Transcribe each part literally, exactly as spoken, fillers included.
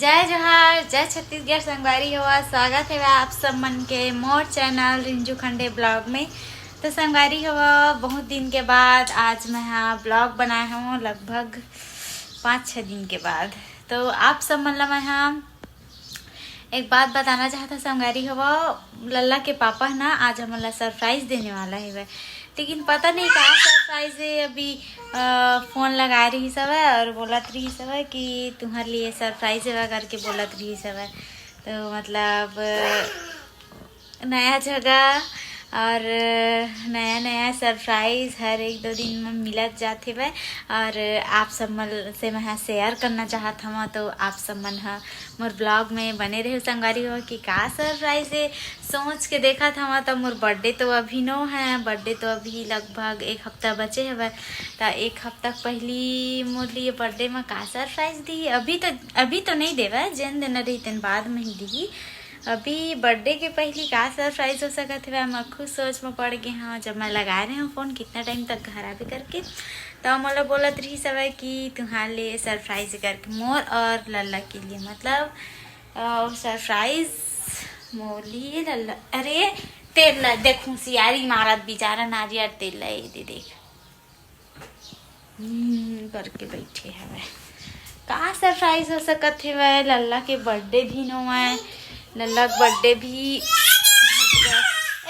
जय जोहार, जय छत्तीसगढ़। संगवारी हो, स्वागत हे आप सब मन के मोर चैनल रिंजू खंडे ब्लॉग में। तो संगवारी हो, बहुत दिन के बाद आज मैं हा ब्लॉग बनाए हूँ, लगभग पाँच छः दिन के बाद। तो आप सब मन ला मैं हा एक बात बताना चाहत हूँ संगवारी हो, लल्ला के पापा ना आज हमन ला सरप्राइज देने वाला हे, लेकिन पता नहीं का सरप्राइज हे। अभी फोन लगा रही सब और बोलत रही सब कि तुम्हारे लिए सरप्राइज हे करके बोलत रही सब। तो मतलब नया जगह और नया नया सरप्राइज हर एक दो दिन में मिलत जात हेवय। और आप सब मन से मैं शेयर करना चाहत हवं, तो आप सब मन ह मोर ब्लॉग में बने रहे संगवारी हो कि का सरप्राइज हे। सोच के देखत हवं तो मोर बर्थडे तो अभी नो है, बर्थडे तो अभी लगभग एक हफ्ता बचे हवय। त एक हफ्ता पहली मोर लिए बर्थडे में का सरप्राइज दी, अभी तो अभी तो नहीं देवय, जेन देना रही तेन बाद में ही दी। अभी बर्थडे के पहली का सरप्राइज हो सकत हवय, मैं खुद सोच में पड़ गे हूँ। जब मैं लगाए रहे हूँ फोन कितना टाइम तक घर आबे करके, तो मोला बोलत रही सब कि तुम्हारे लिए सरप्राइज करके मोर और लल्ला के लिए, मतलब सरप्राइज मोर लिए लल्ला। अरे तेल ला देखूं सियारी मारत बेचारा नारियर तेल ला, ये दे देख। हम्म, करके बैठे हवय। का सरप्राइज हो सकत हेवय? लल्ला के बर्थडे भी नोवय, लल्ला के बर्थडे भी। ए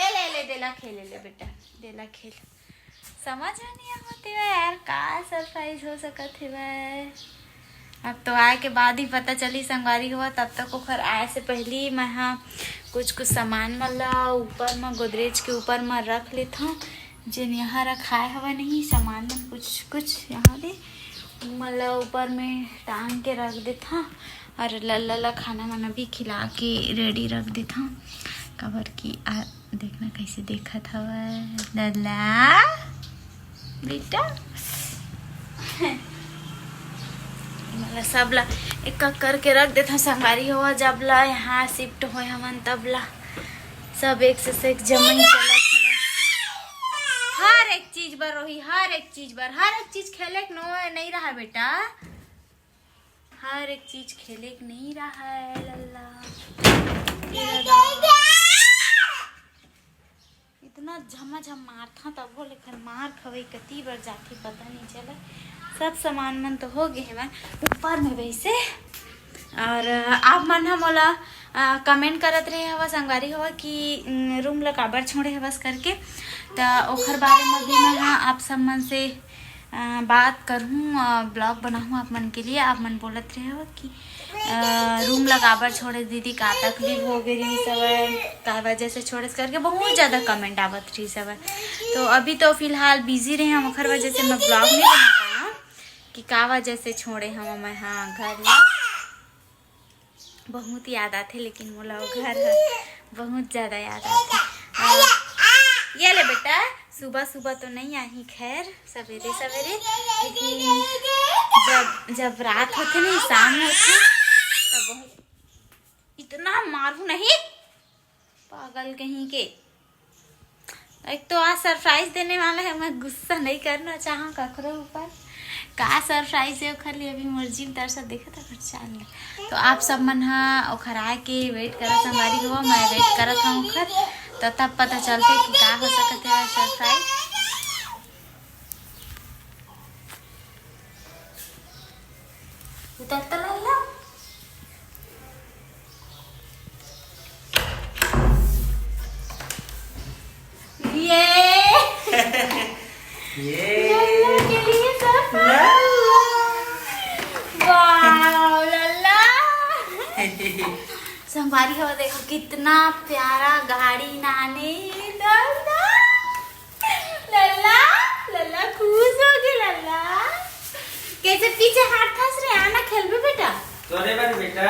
ले ले, देला खेले ले बेटा, देला खेल। समझ में नहीं आवत हेवय यार, का सरप्राइज हो सकत हेवय? अब तो आए के बाद ही पता चली संगवारी हो। तब तक ओखर आए से पहली मैं हा कुछ कुछ सामान मन ला ऊपर में, गोदरेज के ऊपर में रख लेथव। जेन यहाँ रखाए हवय नहीं सामान मन कुछ कुछ यहाँ दे, ओमन ला ऊपर में टांग के रख देथव। और लल्ला ला खाना वाना भी खिला के रेडी रख देथव, काबर कि आ, देखना कैसे देखत हवय लल्ला बेटा। मतलब सब ला एक एक करके रख देथव संगवारी हो। जब ला यहाँ शिफ्ट होए हमन तब ला सब एक से, से एक जमीन चलत हवय। हर एक चीज बर रोही, हर एक चीज बर, हर एक चीज खेले के नो नहीं रहा बेटा, हर एक चीज खेले के नहीं रहा है लल्ला। इतना झमाझम मारथा तभो ले फेर मार खवई कती बर जाथे पता नहीं चले। सब सामान मन तो हो गए हवय ऊपर में वैसे। और आप मन ह मोला कमेंट करत रहे हवा संगवारी हवा कि रूम ला काबर छोड़े हवस करके। त ओखर बारे में भी मैं ह आप सब मन से अ, बात करहूँ, अ, ब्लॉग बनाहूँ आप मन के लिए। आप मन बोलत रहे हो कि अ, रूम ला काबर छोड़े दीदी, का तकलीफ हो गई रही सवय, का वजह से छोड़े करके बहुत ज़्यादा कमेंट आवत रही सवय। तो अभी तो फिलहाल बिजी रहे हम, ओखर वजह से मैं ब्लॉग नहीं बना पाया कि का वजह से छोड़े हम मैं, हाँ, घर ला। बहुत याद आथे, लेकिन मोला वो घर ह बहुत ज्यादा याद आथे। और ये ले बेटा, सुबह सुबह तो नहीं आही, खैर सवेरे सवेरे, लेकिन जब जब रात होथे ना, शाम होथे, तब बहुत इतना मारू नहीं, पागल कहीं के। एक तो आज सरप्राइज देने वाला है, मैं गुस्सा नहीं करना चाहा ककरो ऊपर। का सरप्राइज है ओखर लिए, अभी मर्जी में तरसा देखत ओखर चाल ले। तो आप सब मन हा ओखर आए के वेट करत संगवारी हो, मैं वेट करत हूँ ओखर, तो तब पता चलते कि का हो सकत है सरप्राइज। उतरता लल्ला। ये ये लल्ला के लिए surprise। लल्ला। वाओ, लल्ला। संगवारी हो, देखो कितना प्यारा गाड़ी नाने। लल्ला, लल्ला, लल्ला खुश हो गई लल्ला। कैसे पीछे हाथ फंस रहे, आना खेलबे बेटा। तोरे बर बेटा।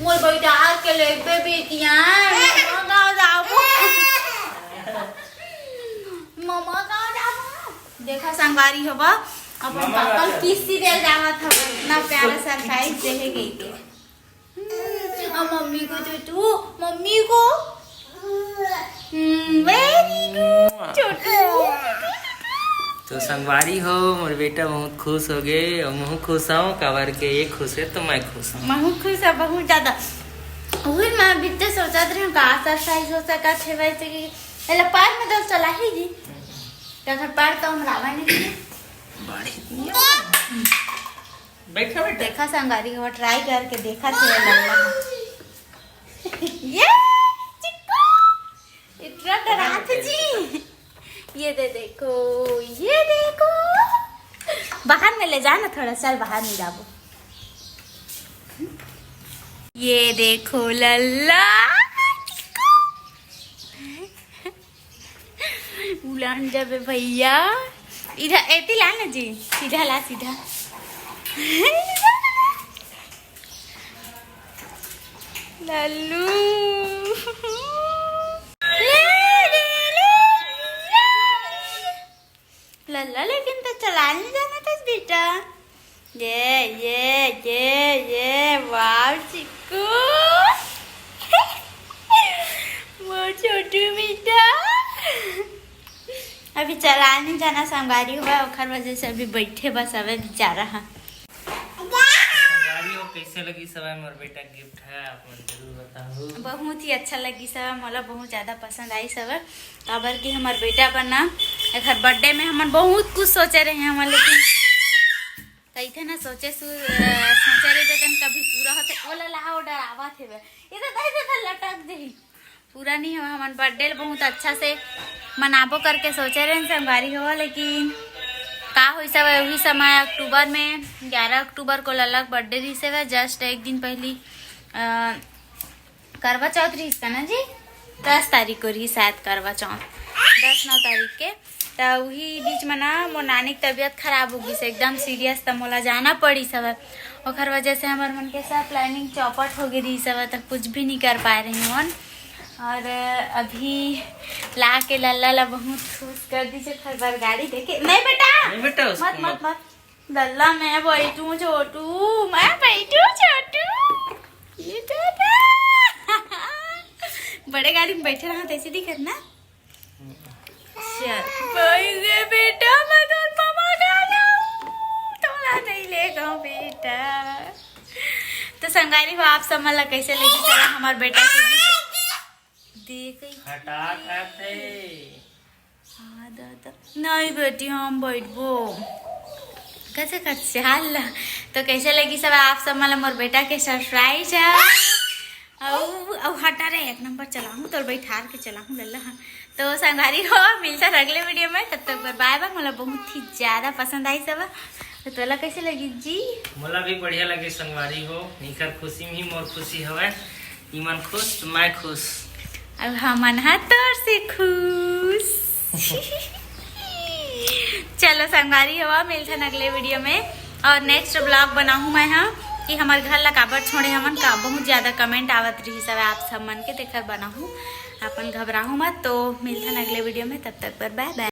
मोर बेटा के लेबे बेटिया, ममा गाँव जाबो। ममा गाँव जाबो। देखा संगवारी होबा, अपन ममा पापा गाँव। किस्सी दे जावत हवा, इतना प्यारा सरप्राइज देहे गई के। हम्म, और मम्मी को चोटू, मम्मी को। हम्म, very good, चोटू। तो संगवारी हो, मोर बेटा बहुत खुश हो गे, अउ महू खुश हूँ, काबर के ये खुश है तो मैं खुश हूँ। महू खुश है बहुत ज्यादा। वही मैं बीते सोचत रही हूँ, का सरप्राइज हो सकत है वैसे कि एला पैर में दल चला ही जी। तो अगर पैर तो हम लावा नहीं जी। बैठा बैठा। देखा संगवारी हो, ट्राई करके देखा थे लल्ला। ये चिक्कू इतना डरात जी। ये दे देखो, ये देखो। बाहर में ले जाना थोड़ा, चल बाहर में जाबो। ये देखो लल्ला। उलान जाबे भैया। इधर एती ला ना जी, सीधा ला सीधा। लल्लू। ले, ले, ले, ले। लल्ला लेकिन तो चला नहीं जाना था बेटा। ये ये ये ये वाव चिक्कू। मोर छोटू बेटा। अभी चला नहीं जाना संगवारी हुआ, ओखर वजह से अभी बैठे बस हवे बेचारा हा। संगवारी हो, कैसे लगी सबै मोर बेटा गिफ्ट है, आप मन जरूर बताहू। बहुत ही अच्छा लगी सबै, मोला बहुत ज्यादा पसंद आई सबै, काबर कि हमर बेटा बर ना एखर बर्थडे में हमन बहुत कुछ सोचे रहे हमन, लेकिन कहिथे ना सोचे सु-, अ, सोचे रहे तन कभी पूरा होते। ओला लाहा, ओ डरावत हेवे, ये तो दे दे लटक जही। पूरा नहीं हो, हमन बर्थडे ल बहुत अच्छा से मनाबो करके सोचे रहे संगवारी हो, लेकिन का होइस हवय, उही समय अक्टूबर में, ग्यारह अक्टूबर को लल्ला के बर्थडे रिहिस हवय, जस्ट एक दिन पहली, अ, करवा चौथ रिहिस का ना जी, दस तारीख को रिहिस शायद करवा चौथ, दस नौ तारीख के। त उही बीच में ना मोर नानी के तबीयत खराब हो गिस, एकदम सीरियस, त मोला जाना पड़िस हवय। ओखर वजह से हमर मन के सब प्लानिंग चौपट हो गे रिहिस हवय, त कुछ भी नहीं कर पाए रही हन। और अभी ला के लल्ला ला बहुत खुश कर दी, ओखर बर गाड़ी देके। नहीं बेटा, नहीं बेटा, उसको मत, मत, मत। मत। लल्ला, मैं बैठू छोटू, मैं बैठू छोटू। ये दादा। बड़े गाड़ी में बैठे रहा, तैसे दिखत ना। चल। भाई रे बेटा, मैं तोर मामा गाना। तोला नहीं लेगा बेटा। तो संगवारी हो, आप सब मन ला कैसे लगी चला हमार बेटा के गीत? देख हटा खाते। हाँ दादा। नहीं बेटी, हम बैठबो। कैसे कर चाल ला। तो कैसे लगी सब आप सब मन ला मोर बेटा के सरप्राइज है। अउ, अउ हटा रे, एक नंबर चलाहूँ, तोर बैठार के चलाहूँ, लल्ला। तो संगवारी हो, मिलता अगले वीडियो में, तब तक बर बाय बाय। मोला बहुत ही ज्यादा पसंद आई सब। तो तोला कैसे लगी जी? मोला भी बढ़िया लगे संगवारी हो, इकर खुशी में ही मोर खुशी हवय। इमन खुश तो मैं खुश। अब हमन हा तोर से खुश। चलो संगवारी हो, मिलथन अगले वीडियो में और नेक्स्ट ब्लॉग बनाहूँ मैं हा कि हमर घर ला काबर छोड़े हमन का, बहुत ज्यादा कमेंट आवत रही सब आप सब मन के, तेकर बनाहूँ। अपन घबराहू मत, तो मिलथन अगले वीडियो में, तब तक बर बाय बाय।